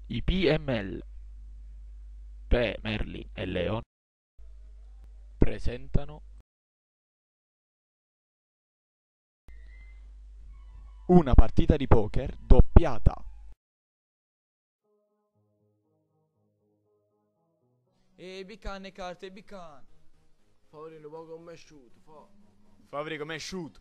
I PML, Pe, Merlin e Leon presentano una partita di poker doppiata. E biccan e carte, e biccan. Fa vedere nu poco comm'è asciuto, fa. Fa vedere comm'è asciuto.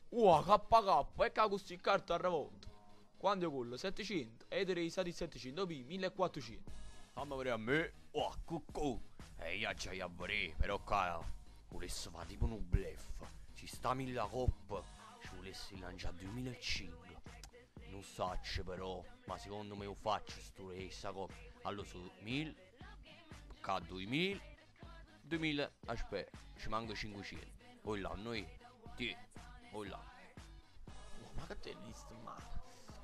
Ua, KK, e ca cu sti carte arrevota. Quanto è quello? 700. E te stati 700, pi 1400. Fammi vedere a me. Oh, cucù. E io già a vedere, però qua volessi fare tipo un bluff. Ci sta mille coppa, ci volessi lanciare 2005. Non saccio però, ma secondo me lo faccio sto questa coppa. Allora su 1000, K 2000, 2000, aspetta, ci manca 500. Poi là, noi, ti, poi là. Oh, ma che te ne ma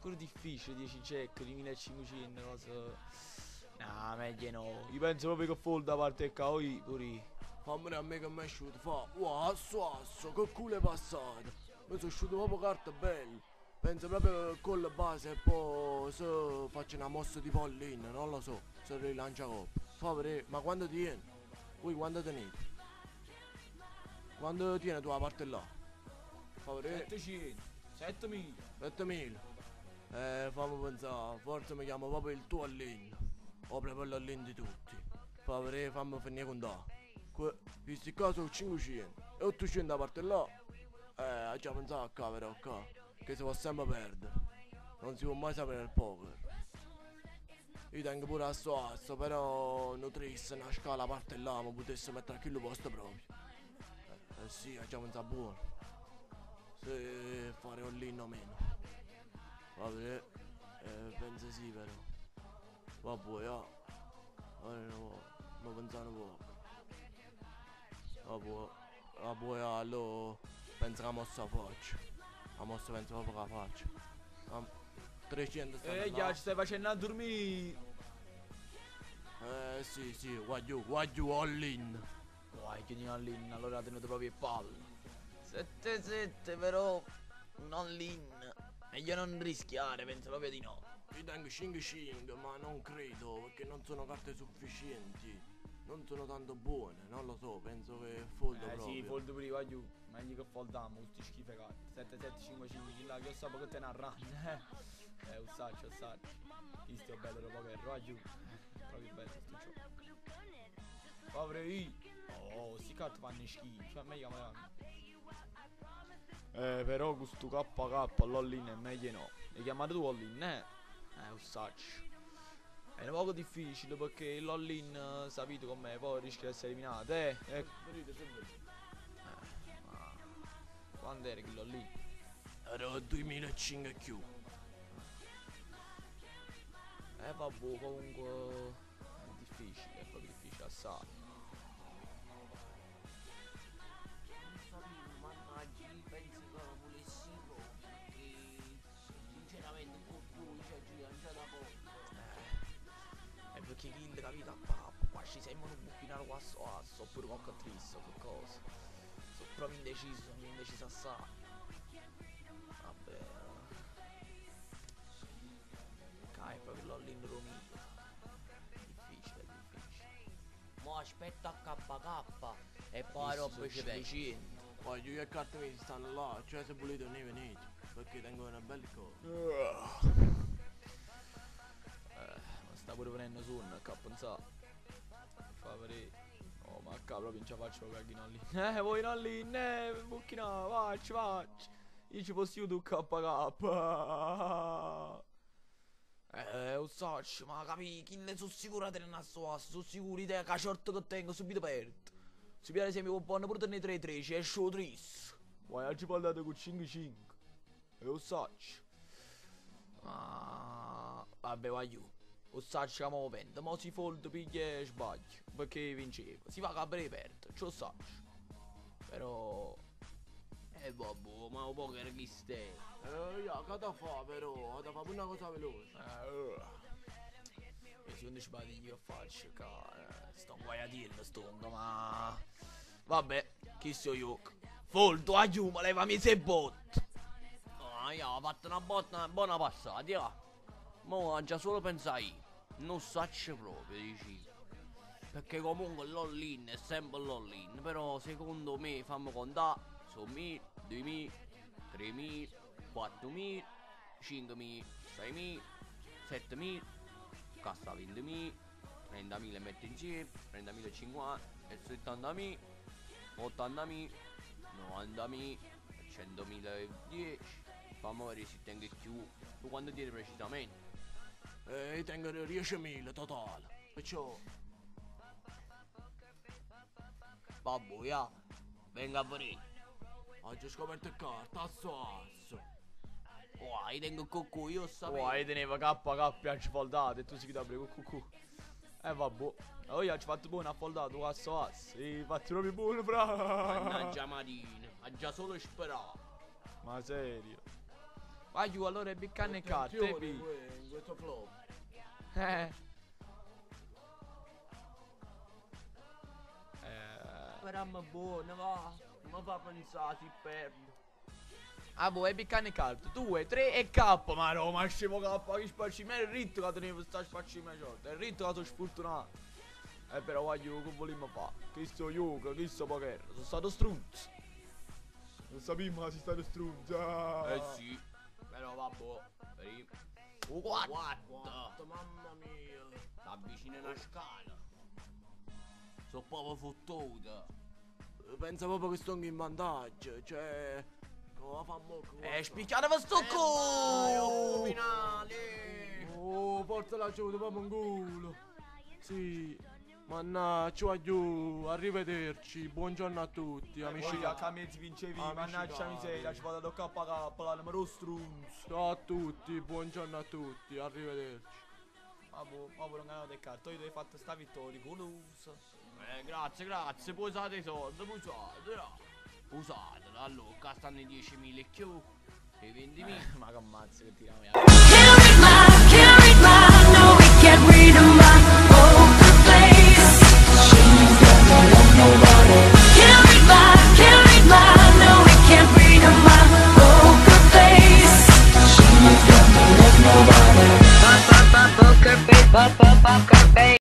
pure difficile 10 jack di 1500 cosa. No, meglio no. Io penso proprio che fold da parte KOI pure io. Fammi a me che mi è asciuto, fa. Wow, asso asso, che culo è passato. Mi sono asciuto proprio carta bella. Penso proprio con la base e poi se faccio una mossa di pallina, non lo so, se rilancia coppa. Fa vedere, ma quando tieni? Voi quando tenete? Quando tieni tu la parte là? Fa vedere. 700, 7000. 7000. Fammi pensare, forse mi chiamo proprio il tuo all-in. O proprio l'all-in di tutti. Fa vedere, fammi finire con da. Questi qua sono 500 e 800 da parte là. Già pensato qua però qua. Che si può sempre perdere. Non si può mai sapere nel poker. Io tengo pure asso asso, però non triste una scala a parte là, ma potessi mettere a quello posto proprio. Sì, già pensato buono. Se fare all-in o meno. Vabbè, penso sì però. Vabbè, ja. Ma pensare un poco. Vabbè, vabbè, allora penso che la mossa faccio. La mossa penso proprio che la faccio. 300 stanno là. Ya, ci stai facendo a dormire. Sì, sì, guagliù, guagliù, all-in. Guai, chiudi all-in, allora ha tenuto proprio il palle. 7-7 però, un all-in. Meglio non rischiare, penso proprio di no. Io tengo 5-5, ma non credo, perché non sono carte sufficienti. Non sono tanto buone, non lo so, penso che fold proprio. Sì, fold pure, va giù. Meglio che foldiamo, tutti schifo carte. 7, 7, 5, 5, chi là, che so che te ne arranno. Un saccio, un saccio. Questo è bello dopo che va giù. Proprio bello sto gioco. Povero. Oh, sti carte fanno schifo. Cioè, meglio che me però questo KK l'all-in è meglio no. Hai chiamato tu all-in, eh? Un saccio. È un poco difficile perché l'all-in, sapete com'è, poi rischia di essere eliminato, eh. Ma quando era che l'all-in? Era 2005 più. Vabbè, comunque è difficile, è proprio difficile assai. Non sapevo, mannaggia, io penso che volessi proprio, perché sinceramente un po' più, cioè, ci lanciata poco. È perché kill, capito, papà, qua ci sembra un buchinaro qua so, asso, oppure qualche triste, che cosa. Sono proprio indeciso, sono indeciso assai. Vabbè. Qua è proprio l'all-in romino. Difficile, è difficile. Mo aspetta a KK e poi roba ci penso. 500. Poi io e carte mi stanno là, cioè se volete ne venite, perché tengo una bella cosa. Ma sta pure venendo sonno, che a pensare. Fa vedere. Oh, ma qua proprio non ce la faccio proprio a chi non lì. Voi non lì, bucchina, facci, facci. Io ci posso aiutare KK. Lo so, ma capi, chi ne sono sicuro di tenere sto asso, sono sicuro di te che la certa che tengo subito perdo. Se per esempio con pure tenere 3-3, esce lo tris. Vai, oggi parlate con 5-5. E lo so. Ma vabbè, vai giù. Lo so che mo vendo, mo si fold, piglia e sbaglio. Perché vincevo. Si va a breve perdo, ce lo so. Però. Vabbè, ma un poker chi stai? Ya, che da fa però? Da fa pure una cosa veloce. Io secondo sbaglio io faccio, che sto guaiatillo, sto, ma vabbè, chi so io? Foldo, aiuto, ma levami se bot. Ah, ya, ho fatto una botta, una buona passata, ya. Mo già solo pensai. Non saccio proprio, dici. Perché comunque l'all-in è sempre l'all-in. Però secondo me, fammi contare, sono 1000, 2000, 3000, 4000, 5000, 6000, 7000, qua sta 20.000, 30.000 metti insieme, 30.050 e 70.000, 80.000, 90.000, 100.010. Fammi vedere se tengo più. Tu quando tieni precisamente? Io tengo 10.000 totale. Perciò. Vabbè, ya. Venga a vedere. Ho già scoperto il carta, asso asso. Oh, io tengo cucù, io sapevo. Oh, io tenevo KK a sfoldato e tu si chiama cucù. Vabbè. Allora io ci ho fatto buono a foldato, asso asso. E fatto proprio buono, fra. Mannaggia Marina, ha già solo sperato. Ma serio? Vai giù, allora è biccanne e carte, Attenzione, e in questo flop. Sperammo buono, va. Non mi fa pensare, si perde. Ah, boh, è biccanne e carte. 2, 3 e K. Ma no, ma scemo K, che spacci. Ma è ritto che tenevo sta spacci certo. È ritto che sono sfortunato. Però voglio che vogliamo fare? Che sto yoga, che sto poker. Sono stato strunzo. Non sapevo ma sei stato strunzo. Eh sì. Però vabbè. Prima. 4. 4. Mamma mia. T'avvicina una scala. Sono proprio fottuta. Pensa proprio che sto in vantaggio, cioè. Come fa mo? Spicchiate sto culo! Finale! Oh, forza la giù, proprio un culo. Sì. Mannaggia, giù, arrivederci, buongiorno a tutti, amici. Amici, a mezzi vincevi, Amici mannaggia cari. miseria, ci vado a KK, la numero strunzo. Ciao a tutti, buongiorno a tutti, arrivederci. Ma boh, ma pure un canale di carta, io ti ho fatto sta vittoria, colosa. Grazie, grazie, posate i soldi, posatela. Posatela, allora, qua stanno i 10.000 e più, i 20.000. Ma che ammazza che tiriamo via. Can't read my, can't read my.